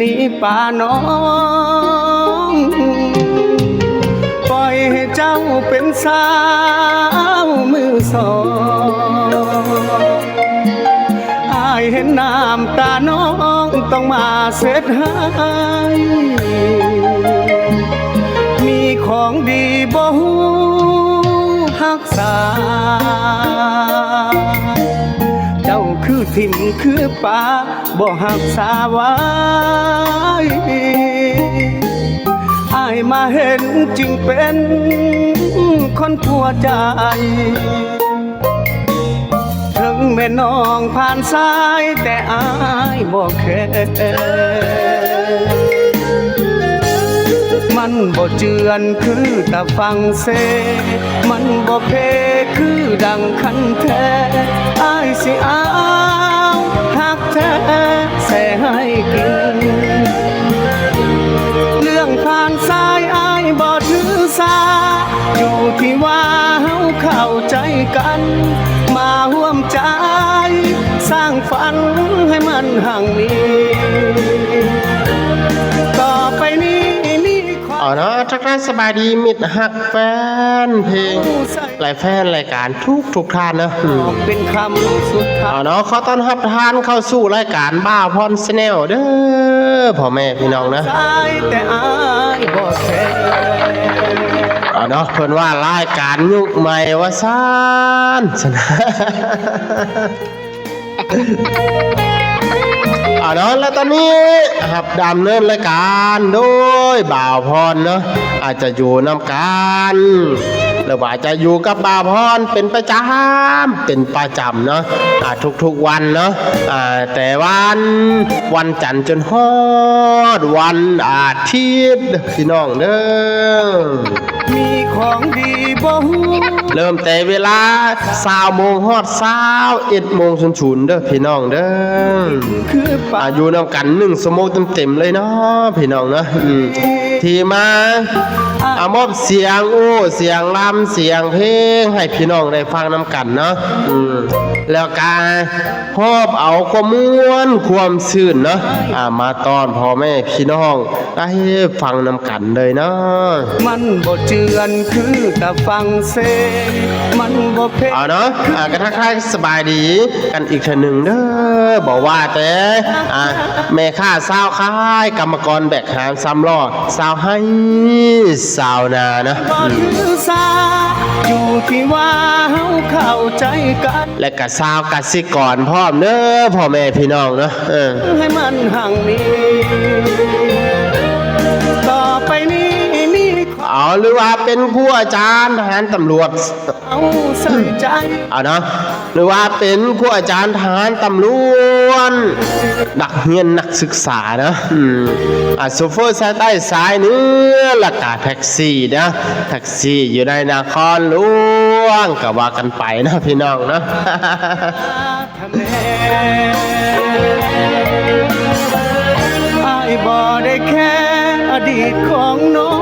ນີ້ປານ້ອງ ປ່ອຍໃຫ້ເຈົ້າເປັນສາວມືສອງ. ອ້າຍເຫັນນ້ຳຕານ້ອງຕ້ອງມາເຊັດໃຫ້ ມີຂອງດີບໍ່ຮູ້ຮັກສາ ເຈົ້າຄືຖິ້ມຄືປາ ບໍ່ຮັກສາໄວ້ ອ້າຍມາເຫັນຈຶ່ງເປັນຄົນປົວໃຈ ເຖິງແມ່ນນ້ອງຜ່ານສາຍ ແຕ່ອ້າຍບໍ່ແຄ. ມັນບໍ່ເຈື່ອນຄືຕາຝັ່ງເສ ມັນບໍ່ເພຄືດັ່ງຄັນແທ້ ອ້າຍຊິເອົາຮັກແທ້ແຊ່ໃຫ້ກິນ ເລື່ອງຜ່ານສາຍອ້າຍບໍ່ຖືສາ ຢູ່ທີ່ວ່າເຮົາເຂົ້າໃຈກັນ ມາຮ່ວມໃຈສ້າງຝັນໃຫ້ມັນຮັ່ງມີ ຕໍ່ໄປນີ້ມີ ເອົາເນາະ ທັກທາຍສະບາຍດີມິດຮັກແຟນເພງ ແລະ ແຟນລາຍການທຸກໆທ່ານເນາະ ອືມ ເປັນຄຳສຸດທ້າຍ ເອົາເນາະ ຂໍຕ້ອນຮັບທ່ານເຂົ້າສູ່ລາຍການບ່າວພອນ Channel ເດີ ພໍ່ແມ່ພີ່ນ້ອງເນາະ ສາຍແຕ່ອ້າຍບໍ່ແຄ. ເອົາເນາະ ເພິ່ນວ່າລາຍການຍຸກໃໝ່ວ່າຊັ້ນ ເອົາເນາະ ແລະ ຕອນນີ້ຮັບດຳເນີນລາຍການໂດຍບ່າວພອນເນາະ ອາດຈະຢູ່ນຳກັນ ຫຼືວ່າຈະຢູ່ກັບບ່າວພອນເປັນປະຈຳ ເປັນປະຈຳເນາະ ອາ ທຸກໆວັນເນາະ ອາ ແຕ່ວັນ ວັນຈັນຈົນຮອດວັນອາທິດ ພີ່ນ້ອງເດີ. ມີຂອງດີບໍ່ຮູ້ ເລີ່ມແຕ່ເວລາຊາວໂມງຮອດຊາວເອັດໂມງສູນໆເດີພີ່ນ້ອງເດີ ຢູ່ນຳກັນໜຶ່ງຊົ່ວໂມງເຕັມໆເລີຍເນາະພີ່ນ້ອງເນາະ ທີ່ມາ ອາ ມອບສຽງໂອ້ສຽງລຳສຽງເພງໃຫ້ພີ່ນ້ອງໄດ້ຟັງນຳກັນເນາະ ແລ້ວກະ ຫອບເອົາຄວາມມ່ວນຄວາມຊື່ນເນາະ ອາ ມາຕ້ອນພໍ່ແມ່ພີ່ນ້ອງໄດ້ຟັງນຳກັນເລີຍເນາະ ມັນບໍ່ເຈື່ອນຄືຕາຝັ່ງເສ ມັນບໍ່ເພ ເອົາເນາະ ອາ ກະທັກທາຍສະບາຍດີກັນອີກເທື່ອໜຶ່ງເດີ ບໍ່ວ່າແຕ່ ອາ ແມ່ຄ້າຊາວຂາຍ ກຳມະກອນແບກຫາມສາມລໍ້ ຊາວໄຮ່ຊາວນາເນາະ ອືມ ຢູ່ທີ່ວ່າເຮົາເຂົ້າໃຈກັນ ແລະກະຊາວກະສິກອນພ້ອມເດີພໍ່ແມ່ພີ່ນ້ອງເນາະ ເອີ ໃຫ້ມັນຮັ່ງມີ ຕໍ່ໄປນີ້ມີ ເອົາ ຫຼືວ່າເປັນຄູອາຈານ ທະຫານ ຕຳຫຼວດ ເອົາໃສ່ໃຈ ເອົາເນາະ ຫຼືວ່າເປັນຄູອາຈານ ທະຫານ ຕຳຫຼວດ ນັກຮຽນ ນັກສຶກສາເນາະ ອືມ ອາ ໂຊເຟີສາຍໃຕ້ສາຍເໜືອ ແລະກະແທັກຊີເນາະ ແທັກຊີຢູ່ໃນນະຄອນຫຼວງ ກະວ່າກັນໄປເນາະພີ່ນ້ອງເນາະ. ອ້າຍບໍ່ໄດ້ແຄອະດີດຂອງນ້ອງ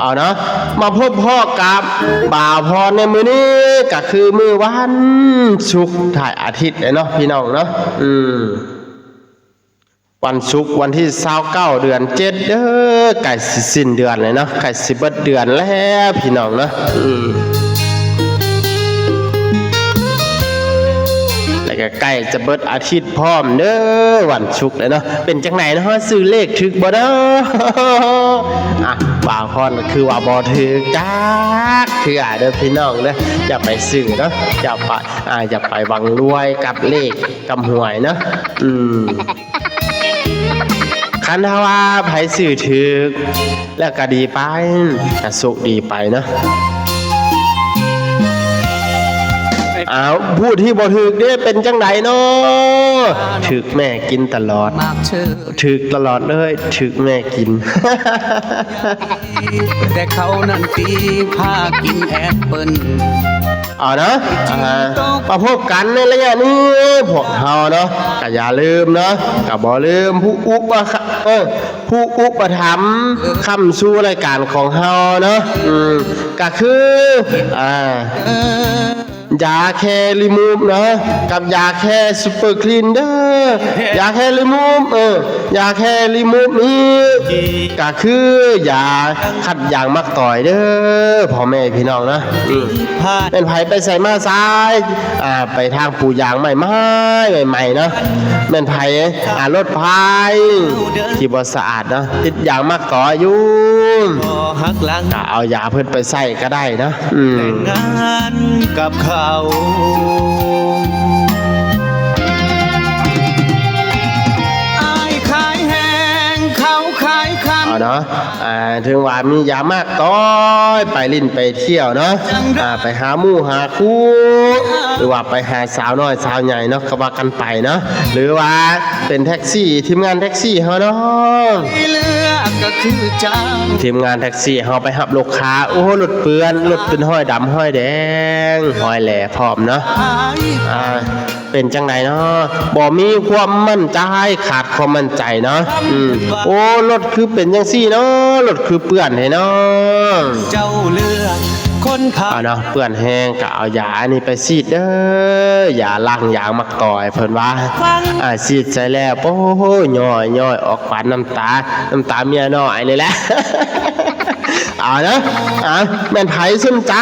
ເອົາເນາະ ມາພົບພໍ້ກັບບ່າວພອນໃນມື້ນີ້ ກະຄືມື້ວັນສຸກທ້າຍອາທິດເນາະ ພີ່ນ້ອງເນາະ ອືມ ວັນສຸກວັນທີຊາວເກົ້າ ເດືອນເຈັດເດີ ໃກ້ຊິສິ້ນເດືອນແລ້ວເນາະ ໃກ້ຊິເບິດເດືອນແລ້ວພີ່ນ້ອງເນາະ ອືມ ແລ້ວກະໃກ້ຈະເບິດອາທິດພ້ອມເດີ ວັນສຸກແລ້ວເນາະ ເປັນຈັ່ງໃດເນາະ ຊື້ເລກຖືກບໍ່ເນາະ ອາ ບ່າວພອນກະຄືວ່າບໍ່ຖືກຈັກເທື່ອເດີພີ່ນ້ອງເດີ ຢ່າໄປຊື້ເນາະ ຢ່າໄປ ອາ ຢ່າໄປຫວັງລວຍກັບເລກກັບຫວຍເນາະ ອືມ ຄັນຖ້າວ່າໃຜຊື້ຖືກ ແລ້ວກະດີໄປ ກະໂຊກດີໄປເນາະ ອ້າວ ຜູ້ທີ່ບໍ່ຖືກເດ້ ເປັນຈັ່ງໃດເນາະ ຖືກແມ່ກິນຕະຫຼອດ ຖືກຕະຫຼອດເລີຍ ຖືກແມ່ກິນ ແຕ່ເຂົານັ້ນຕີພາກິນແອັບເປິ້ນ ເອົາເນາະ ອາ ມາພົບກັນໃນໄລຍະນີ້ ພວກເຮົາເນາະ ກະຢ່າລືມເນາະ ກະບໍ່ລືມຜູ້ອຸປະ ເອີ ຜູ້ອຸປະຖຳຄ້ຳຊູລາຍການຂອງເຮົາເນາະ ອືມ ກະຄື ອາ ຢາແຄຣີຣີມູບເນາະ ກັບຢາແຄຣີຊູເປີຄລີນເດີ. ຢາແຄຣີຣີມູບ ເອີ ຢາແຄຣີມູບນີ້ກະຄືຢາຂັດຢາງໝາກຕອຍເດີ ພໍ່ແມ່ພີ່ນ້ອງເນາະ. ອືມ ແມ່ນໃຜໄປໃສມາໃສ ອ່າ ໄປທາງປູຢາງໃໝ່ໆ ໃໝ່ໆເນາະ ແມ່ນໃຜ ອ່າ ລົດໃຜທີ່ບໍ່ສະອາດເນາະ ຕິດຢາງໝາກຕອຍຢູ່ ກໍເອົາຢາເພິ່ນໄປໃຊ້ກໍໄດ້ເນາະ. ອືມ ແຕ່ງງານກັບເຂົາ ອ້າຍຂາຍແຮງ ເຂົາຂາຍຄັນ ເອົາເນາະ ອ່າ ເຖິງວ່າມີຢາໝາກຕອຍ ໄປຫຼິ້ນໄປທ່ຽວເນາະ ອ່າ ໄປຫາໝູ່ຫາຄູ່ ຫຼືວ່າໄປຫາສາວນ້ອຍສາວໃຫຍ່ເນາະ ກໍວ່າກັນໄປເນາະ ຫຼືວ່າເປັນແທັກຊີ ທີມງານແທັກຊີເຮົາເນາະ ທີ່ເຫຼືອກໍຄືຈ້າງ ທີມງານແທັກຊີເຮົາໄປຮັບລູກຄ້າ ໂອ້ ລົດເປື້ອນ ລົດເປັນຮອຍດຳຮອຍແດງ ຮອຍແຫຼພ້ອມເນາະ ອ່າ ເປັນຈັ່ງໃດເນາະ ບໍ່ມີຄວາມໝັ້ນໃຈ ຂາດຄວາມໝັ້ນໃຈເນາະ. ອືມ ໂອ້ ລົດຄືເປັນຈັ່ງຊີ້ເນາະ ລົດຄືເປື້ອນແທ້ເນາະ ເຈົ້າເລືອກຄົນພາ ເອົາເນາະ ເປື້ອນແຮງກໍເອົາຢາອັນນີ້ໄປສີດເດີ ຢາລ້າງຢາງໝາກຕອຍ ເພິ່ນວ່າ ອ່າ ສີດໃສ່ແລ້ວ ໂອ້ໂຫ ຍ້ອຍໆ ອອກປານນ້ຳຕາ ນ້ຳຕາເມຍນ້ອຍນີ້ແຫຼະ. ເອົາເນາະ ອ່າ ແມ່ນໃຜສົນໃຈ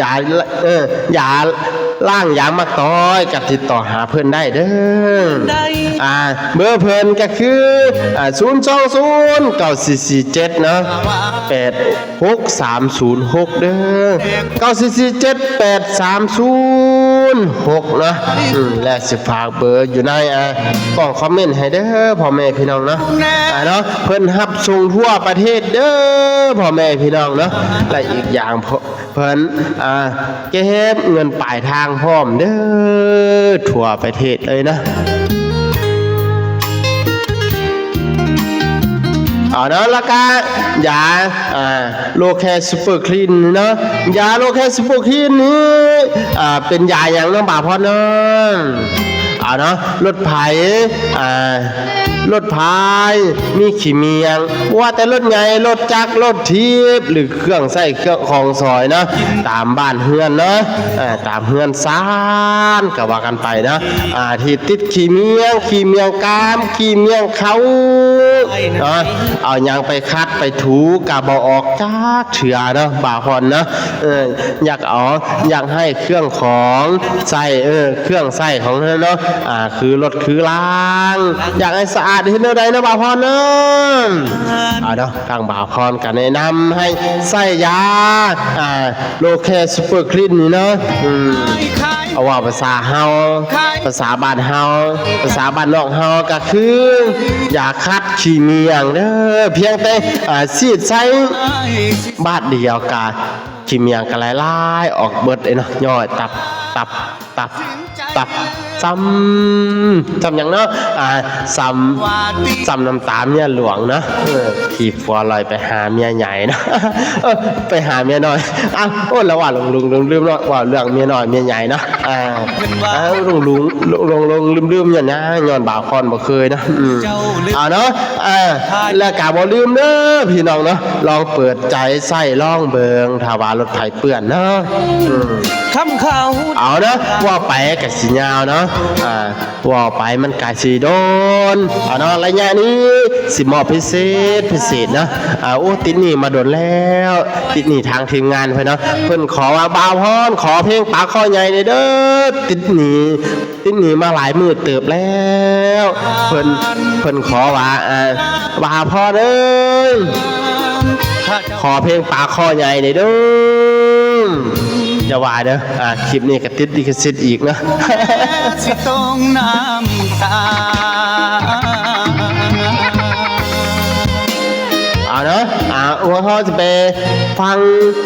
ຢາ ເອີ ຢາລ້າງຢາງໝາກຕອຍ ກໍຕິດຕໍ່ຫາເພິ່ນໄດ້ເດີ. ອ່າ ເບີເພິ່ນກໍຄື ອ່າ ສູນສອງສູນ ເກົ້າສີ່ສີ່ເຈັດເນາະ ແປດຫົກສາມສູນຫົກເດີ ເກົ້າສີ່ສີ່ເຈັດ ແປດສາມສູນຫົກເນາະ. ອືມ ແລະຊິຝາກເບີຢູ່ໃນ ອ່າ ກ່ອງຄອມເມັນໃຫ້ເດີ ພໍ່ແມ່ພີ່ນ້ອງເນາະ. ອ່າ ເນາະ ເພິ່ນຮັບສົ່ງທົ່ວປະເທດເດີ ພໍ່ແມ່ພີ່ນ້ອງເນາະ ແລະອີກຢ່າງ ເພິ່ນ ອ່າ ເກັບເງິນປາຍທາງພ້ອມເດີ ທົ່ວປະເທດເລີຍນະ. ເອົາເນາະ ແລ້ວກະຢາ ອ່າ ໂລແຄຊູເປີຄລີນນີ້ເນາະ ຢາໂລແຄຊູເປີຄລີນນີ້ ອ່າ ເປັນຢາຫຍັງເນາະ ບ່າວພອນເນາະ? ເອົາເນາະ ລົດໃຜ ອ່າ ລົດໃຜມີຂີ້ເມຍງ ບໍ່ວ່າແຕ່ລົດໃຫຍ່ ລົດຈັກ ລົດຖີບ ຫຼື ເຄື່ອງໃຊ້ເຄື່ອງຂອງສອຍເນາະ ຕາມບ້ານເຮືອນເນາະ ເອີ ຕາມເຮືອນຊານກໍວ່າກັນໄປເນາະ ອ່າ ທີ່ຕິດຂີ້ເມຍງ ຂີ້ເມຍງກາມ ຂີ້ເມຍງເຂົ້າເນາະ ເອົາຫຍັງໄປຂັດໄປຖູກໍບໍ່ອອກຈັກເທື່ອເນາະ ບ່າວພອນເນາະ. ເອີ ຢາກເອົາ ຢາກໃຫ້ເຄື່ອງຂອງໃຊ້ ເອີ ເຄື່ອງໃຊ້ຂອງເຮົາເນາະ ອ່າ ຄືລົດຄືລາງ ຢາກໃຫ້ສະອາດເຮັດແນວໃດເນາະ ບ່າວພອນເນາະ? ເອົາເນາະ ທາງບ່າວພອນກໍແນະນຳໃຫ້ໃຊ້ຢາ ອ່າ ໂລແຄຊູເປີຄລີນນີ້ເນາະ ອືມ ເອົາເວົ້າພາສາເຮົາ ພາສາບ້ານເຮົາ ພາສາບ້ານນອກເຮົາກໍຄືຢາຂັດຂີ້ເມຍງເດີ ພຽງແຕ່ ອ່າ ສີດໃສ່ບາດດຽວກໍ ຂີ້ເມຍງກໍໄຫຼໆອອກເບິດເດ້ເນາະ ຍ້ອຍຕັບ ຕັບ ຕັບ ຕັບ ສ່ຳ ສ່ຳຫຍັງເນາະ ອ່າ ສ່ຳ ສ່ຳນ້ຳຕາເມຍຫຼວງເນາະ ເອີ ທີ່ຜົວລອຍໄປຫາເມຍໃຫຍ່ເນາະ ເອີ ໄປຫາເມຍນ້ອຍ ອ້າວ ໂອ້ ລະວ່າຫຼົງໆລືມໆເນາະ ເວົ້າເລື່ອງເມຍນ້ອຍເມຍໃຫຍ່ເນາະ ອ່າ ຫຼົງໆລືມໆຍ້ອນຫຍັງ ຍ້ອນບ່າວພອນບໍ່ເຄີຍເນາະ ອືມ ເອົາເນາະ ອ່າ ແລ້ວກໍບໍ່ລືມເດີພີ່ນ້ອງເນາະ ລອງເປີດໃຈໃຊ້ລອງເບິ່ງ ຖ້າວ່າລົດໃຜ ເປື້ອນເນາະ ອືມ ເອົາເນາະ ເວົ້າໄປກໍຊິຍາວເນາະ ອ່າ ເວົ້າໄປມັນກໍຊິດົນ ເອົາເນາະ ໄລຍະນີ້ຊິມອບພິເສດ ພິເສດເນາະ ອ່າ ໂອ້ ຕິດໜີ້ມາດົນແລ້ວ ຕິດໜີ້ທາງທີມງານເພິ່ນເນາະ ເພິ່ນຂໍວ່າ ບ່າວພອນ ຂໍເພງປາຄໍໃຫຍ່ແດ່ເດີ ຕິດໜີ້ ຕິດໜີ້ມາຫຼາຍມື້ເຕີບແລ້ວ ເພິ່ນ ເພິ່ນຂໍວ່າ ອ່າ ບ່າວພອນເອີຍ ຂໍເພງປາຄໍໃຫຍ່ແດ່ເດີ ຢ່າວ່າເດີ ອ່າ ຄລິບນີ້ກໍຕິດລິຂະສິດອີກເນາະ ຊິຕ້ອງນ້ຳຕາ ເອົາເນາະ ອ່າ ເຮົາຊິໄປຟັງ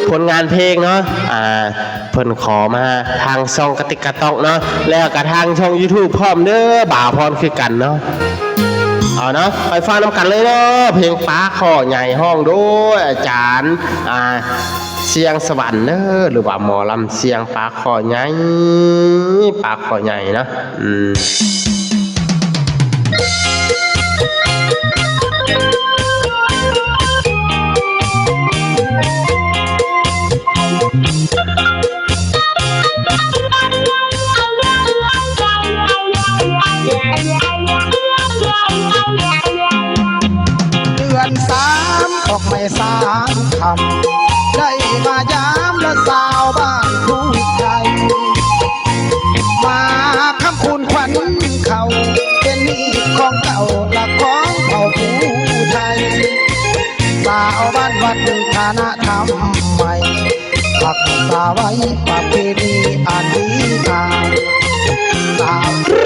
ຜົນງານເພງເນາະ ອ່າ ເພິ່ນຂໍມາທາງຊ່ອງກະຕິກກະຕັອກເນາະ ແລ້ວກະທາງຊ່ອງຢູທູບພ້ອມເດີ ບ່າວພອນຄືກັນເນາະ ເອົາເນາະ ໄປຟັງນຳກັນເລີຍເນາະ ເພງປາຄໍໃຫຍ່ ຮ້ອງໂດຍອາຈານ ອ່າ ຊຽງສະຫວັນເດີ ຫຼືວ່າໝໍລຳຊຽງປາຄໍໃຫຍ່ ປາຄໍໃຫຍ່ເນາະ ອືມ. ຊາວບ້ານວັດທະນະທຳໃໝ່ ຮັກສາໄວ້ປະເພນີອັນດີງາມ ຕາມຄື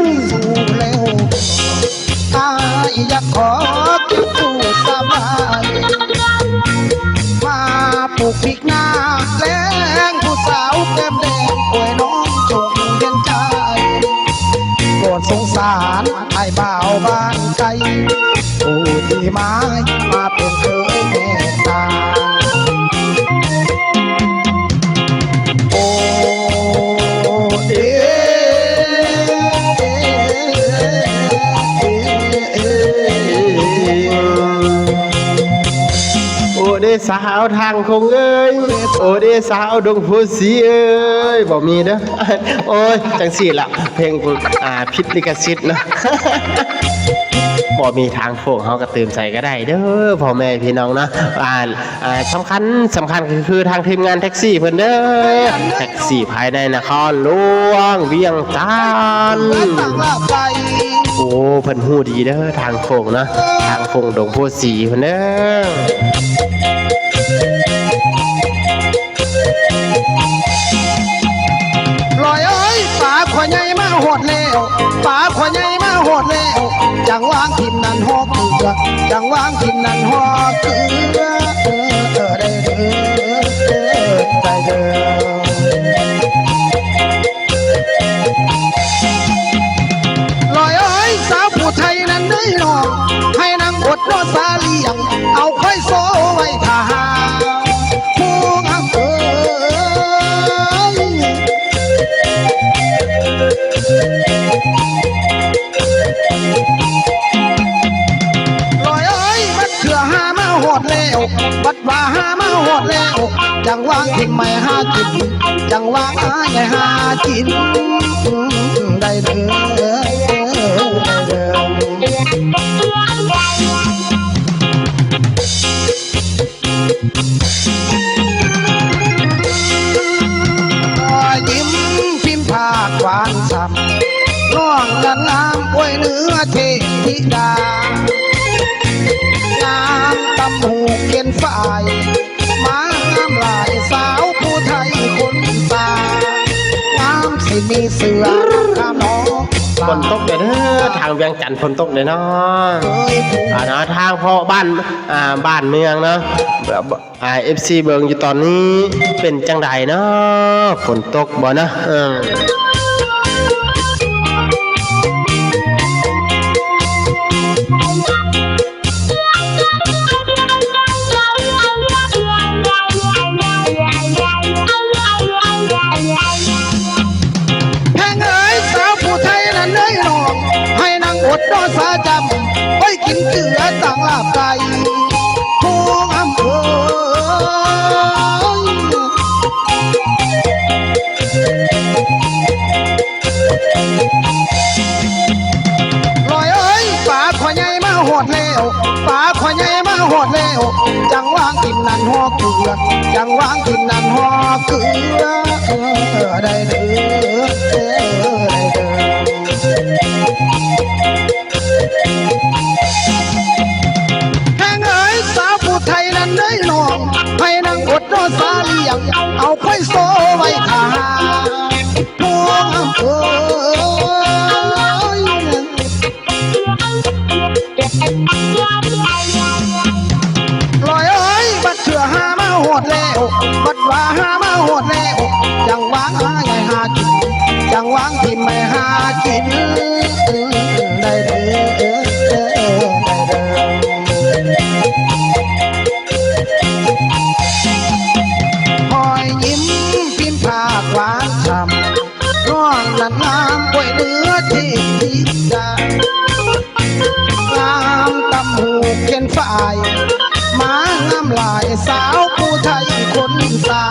ນສູ່ແລ້ວ ອ້າຍຢາກຂໍເກັບກູ້ສະບາຍ ມາປູກພິກນາແລ້ງ ຜູ້ສາວແກ້ມແດງ ໂອ້ຍ ນ້ອງຈົ່ງເຫັນໃຈ ໂປດສົງສານ ອ້າຍບ່າວບ້ານໄກ ຜູ້ທີ່ໝາຍມາເປັນເຄີຍແມ່ຕາ ໂອເດ ໂອເດ ສາວທາງຄົງເອີຍ ໂອເດ ສາວດົງໂພສີເອີຍ ບໍ່ມີເດີ ໂອ້ຍ ຈັ່ງຊີ້ລະ ເພງ ອ່າ ຜິດລິຂະສິດເນາະ ບໍ່ມີທາງໂພງ ເຮົາກໍຕື່ມໃສ່ກໍໄດ້ເດີ ພໍ່ແມ່ພີ່ນ້ອງເນາະ ອ່າ ອ່າ ສຳຄັນ ສຳຄັນກໍຄືທາງທີມງານແທັກຊີເພິ່ນເດີ ແທັກຊີພາຍໃນນະຄອນຫຼວງວຽງຈັນ ໂອ້ ເພິ່ນຮູ້ດີເດີ ທາງໂຄ້ງເນາະ ທາງໂຄ້ງດົງໂພສີເພິ່ນເດີ. ລອຍເອີຍ ປາຂ້ອຍໃຫຍ່ມາຮອດແລ້ວ ປາຂ້ອຍໃຫຍ່ມາຮອດແລ້ວ ຈັ່ງວາງຖິ້ມນັ້ນຮອກເກືອ ຈັ່ງວາງຖິ້ມນັ້ນຮອກເກືອ ເອີ ໄດ້ເດີ ໄດ້ເດີ. ລອຍເອີຍ ສາວຜູ້ໄທນັ້ນເດີນ້ອງ ໃຫ້ນາງອົດລໍສາລ້ຽງ ເອົາຄວາຍໂຊໄວ້ຖ້າຫາ ຜູ້ງາມເອີຍ. ລອຍເອີຍ ບັດເທື່ອຫາມາຮອດແລ້ວ ບັດວ່າຫາມາຮອດແລ້ວ ຈັ່ງວາງຖິ້ມໃໝ່ຫາກິນ ຈັ່ງວາງອ້າຍໃຫຍ່ຫາກິນ ໄດ້ເດີ ໄດ້ເດີ ໄດ້ເດີ. ຍິ້ມພິມພາກຫວານຊ່ຳ ນ້ອງນັ້ນງາມກວ່າເນື້ອເທບທິດາ ງາມຕຳຫູກເປັນຝ້າຍ ມາງາມຫຼາຍສາວຜູ້ໄທຄົນສາ ງາມຊິມີເສື້ອນຳຂາມນ້ອງ ຝົນຕົກແລ້ວເດີ ທາງວຽງຈັນຝົນຕົກແລ້ວເນາະ ເອີຍ ອ່າ ເນາະ ທາງເພາະບ້ານ ອ່າ ບ້ານເມືອງເນາະ ອ່າ ເອັຟຊີ ເບິ່ງຢູ່ຕອນນີ້ເປັນຈັ່ງໃດເນາະ ຝົນຕົກບໍ່ເນາະ ເອີ ແພງເອີຍ ສາວຜູ້ໄທນັ້ນເອີຍນ້ອງ ໃຫ້ນາງອົດລໍສາຈຳ ໄວ້ກິນເກືອຕ່າງລາບໄກ່ ຜູ້ງາມເອີຍ ລອຍເອີຍ ປາຂ້ອຍໃຫຍ່ມາຮອດແລ້ວ ປາຂ້ອຍໃຫຍ່ມາຮອດແລ້ວ ຈັ່ງວາງຖິ້ມນັ້ນຮອກເກືອ ຈັ່ງວາງຖິ້ມນັ້ນຮອກເກືອ ໄດ້ເດີ ໄດ້ເດີ. ແພງເອີຍ ສາວຜູ້ໄທນັ້ນເດີນ້ອງ ໃຫ້ນາງອົດລໍສາລ້ຽງ ເອົາຄວາຍໂຊໄວ້ຖ້າຫາ ພວງເອີຍ ລອຍເອີຍ ບັດເທື່ອຫາມາຮອດແລ້ວ ບັດວ່າຫາມາຮອດແລ້ວ ຈັ່ງວາງອ້າຍໃຫຍ່ຫາກິນ ຈັ່ງວາງຖິ້ມໃໝ່ຫາກິນ ໄດ້ເດີ ໄດ້ເດີ. ຮອຍຍິ້ມພິມພາກຫວານຊ່ຳ ນ້ອງນັ້ນງາມກວ່າເນື້ອເທບທິດາ ງາມຕຳຫູກເປັນຝ້າຍ ມາງາມຫຼາຍສາວຜູ້ໄທຄົນສາ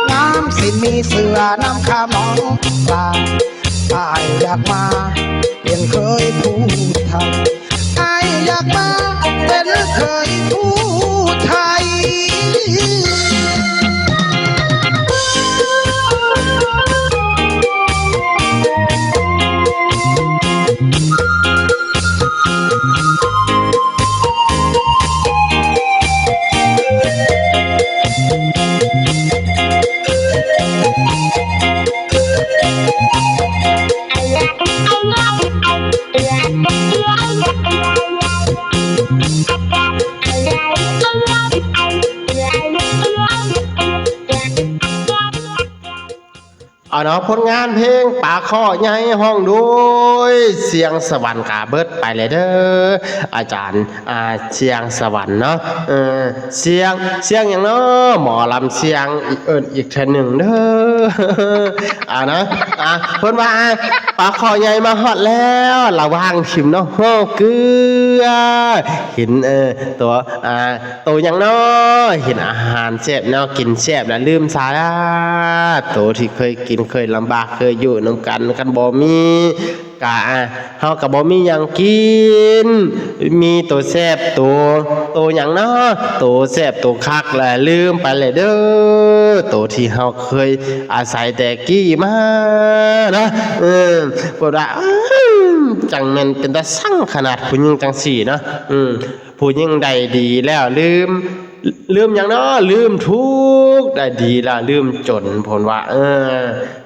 ງາມຊິມີເສື້ອນຳຂາມນ້ອງລາ ອ້າຍຢາກມາເປັນເຂີຍຜູ້ໄທ ອ້າຍຢາກມາເປັນເຂີຍຜູ້ໄທ. ເ ເອົາເນາະ ຜົນງານເພງປາຄໍ່ໃຫຍ່ ຮ້ອງໂດຍ ສຽງສະຫວັນ ກະເບິດໄປແລ້ວເດີ ອາຈານ ອ່າ ສຽງສະຫວັນເນາະ ເອີ ສຽງ ສຽງຫຍັງເນາະ ໝໍລຳສຽງ ເອີ້ນອີກເທື່ອໜຶ່ງເດີ ອ່ານະ ອ່າ ເພິ່ນວ່າ ອ່າ ປາຄໍ່ໃຫຍ່ມາຮອດແລ້ວ ລະຫວ່າງທີມເນາະ ຮໍເກືອ ເຫັນ ເອີ ໂຕ ອ່າ ໂຕຫຍັງເນາະ ເຫັນອາຫານແຊບ ແນວກິນແຊບ ລະລືມຊາ ໂຕທີ່ເຄີຍກິນ ເຄີຍລຳບາກ ເຄີຍຢູ່ນຳກັນ ຄັນບໍ່ມີ ກະ ອ່າ ເຮົາກະບໍ່ມີຫຍັງກິນ ມີໂຕແຊບ ໂຕ ໂຕຫຍັງເນາະ ໂຕແຊບ ໂຕຄັກ ລະລືມໄປແລ້ວເດີ ໂຕທີ່ເຮົາເຄີຍອາໄສແຕ່ກີ້ມາເນາະ ເອີ ເພິ່ນວ່າ ອືມ ຈັ່ງແມ່ນເປັນຕາຊັງຂະໜາດ ຜູ້ຍິງຈັ່ງຊີ້ເນາະ ອືມ ຜູ້ຍິງໄດ້ດີແລ້ວລືມ ລືມຫຍັງເນາະ ລືມທຸກ ໄດ້ດີແລ້ວລືມຈົນ ເພິ່ນວ່າ ເອີ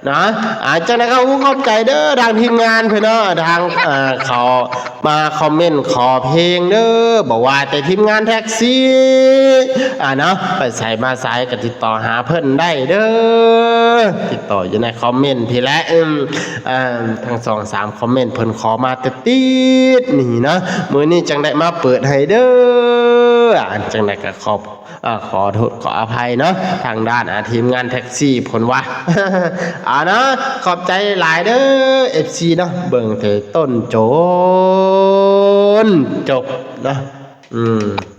ນະ ອ່າ ຈັ່ງໃດກໍຂໍຂອບໃຈເດີ ທາງທີມງານເພິ່ນເນາະ ທາງ ເອີ ເຂົາມາຄອມເມັນຂໍເພງເດີ ບໍ່ວ່າແຕ່ທີມງານແທັກຊີ ອ່າ ເນາະ ໄປໃສມາໃສກໍຕິດຕໍ່ຫາເພິ່ນໄດ້ເດີ ຕິດຕໍ່ຢູ່ໃນຄອມເມັນພີ້ແຫຼະ ອືມ ອ່າ ທັງສອງສາມຄອມເມັນ ເພິ່ນຂໍມາຕິດໆນີ້ເນາະ ມື້ນີ້ຈັ່ງໄດ້ມາເປີດໃຫ້ເດີ ອ່າ ຈັ່ງໃດກໍຂອບ ອ່າ ຂໍໂທດຂໍອະໄພເນາະ ທາງດ້ານ ອ່າ ທີມງານແທັກຊີເພິ່ນວ່າ ອ່າ ເນາະ ຂອບໃຈຫຼາຍເດີ ເອັຟຊີ ເນາະ ເບິ່ງແຕ່ຕົ້ນຈົນຈົບເນາະ ອືມ.